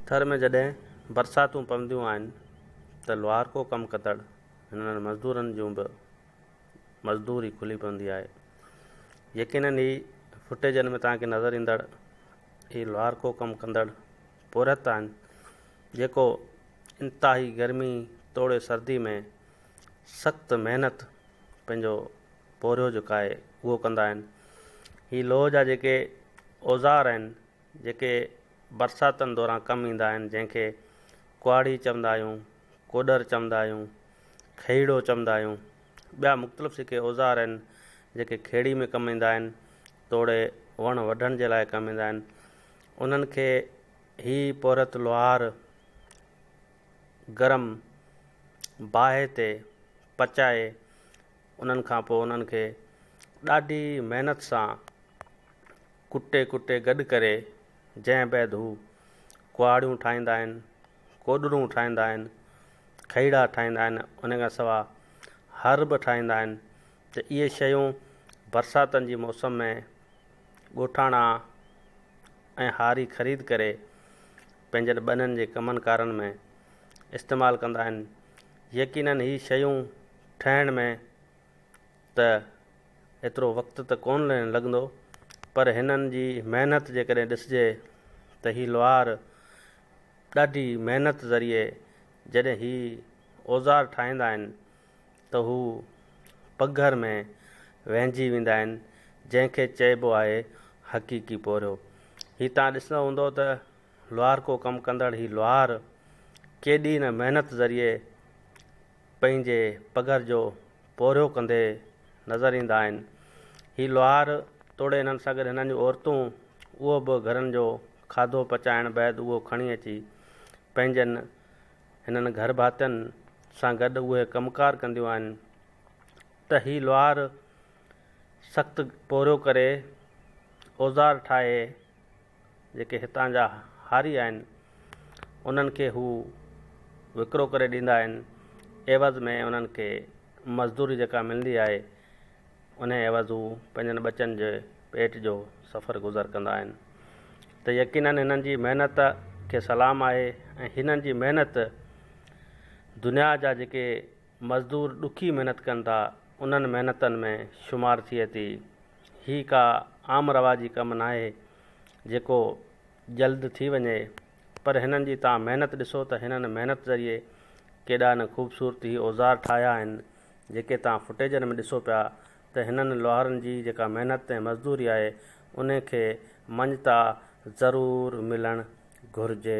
ٿر ۾ جڏهن برساتون پونديون آهن ته لوهارڪو ڪم ڪندڙ هنن مزدورن جون به مزدوري کلي پوندي آهي. يقينن هي فوٽيجن ۾ توهان کي نظر ايندڙ هي لوهارڪو ڪم ڪندڙ پورهيت آهن جيڪو انتهائي گرمي توڙي سردي ۾ سخت محنت پنهنجو پورهيو جيڪو آهي اهو ڪندا آهن. هي لوهه جا جيڪي اوزار آهن جيڪي برساتن دوران ڪم ايندا آهن جنهن کي ڪهاڙي چوندا آهيون، ڪوڏر چوندا آهيون، کيڙو چوندا آهيون، ٻيا مختلف جيڪي اوزار آهن جيڪي کيڙي ۾ ڪم ايندا آهن توڙي وڻ وڍڻ جي لاء ڪم ايندا آهن انهن کي هي پورهيت لوهار گرم باهه تي پچائي انهن کان پوء انهن کي ڏاڍي محنت سان ڪٽي ڪٽي گڏ ڪري جنهن بعد هو ڪهاڙيون ٺاهيندا آهن، ڪوڏرون ٺاهيندا آهن، کيڙا ٺاهيندا آهن، ان کان سواء هر به ٺاهيندا آهن ته اهي شيون برساتن جي موسم ۾ ڳوٺاڻا ۽ هاري خريد ڪري پنهنجن ٻنين جي ڪمن ڪارن ۾ استعمال ڪندا آهن. يقينن هي شيون ٺاهڻ ۾ ته ايترو وقت ته ڪونه لڳندو پر هنن جي محنت جيڪڏهن ڏسجي ته هي لوهار ڏاڍي محنت ذريعي جڏهن هي اوزار ٺاهيندا آهن ته هو پگهر ۾ وهنجي ويندا آهن جنهن کي چئبو آهي حقيقي پورهيو. هي توهان ڏسندا هوندو ته لوهارڪو ڪم ڪندڙ هي لوهار ڪيڏي نه محنت ذريعي پنهنجي پگهر جو پورهيو ڪندي نظر ايندا آهن. هي لوهار توڙي هنن سان گڏ هنن جون عورتون اهو به گهرن جو کاڌو پچائڻ بعد اهو کڻي اچي پنهنجن هنن گهر ڀاتين سان گڏ اهي ڪم ڪار ڪنديون آهن ته هي لوهار سخت پورهيو ڪري اوزار ٺاهي جيڪي هتان جا هاري آهن انهن کي هو وڪرو ڪري ڏيندا آهن عيوض ۾ انهن کي مزدوري جيڪا ملندي آهي ان عيوض هو پنهنجن ٻچن جي پيٽ جو سفر گذر ڪندا آهن ته يقينن هنن جي محنت کي سلام آهي ۽ هنن جي محنت دنيا جا جيڪي مزدور ڏکي محنت ڪن ٿا انهن محنتن ۾ شمار ٿئي ٿي. هي ڪا عام رواجي ڪم ناهي جيڪو جلد ٿي وڃي پر هنن جي توهان محنت ڏسو ته هنن محنت ذريعي ڪيڏا نه خوبصورت هي اوزار ٺاهيا آهن جيڪي توهان فوٽيجن ۾ ڏسو پيا ته هنن لوهارن جي جيڪا محنت ۽ مزدوري آهي انهي کي مڃتا ضرور ملڻ گهرجي.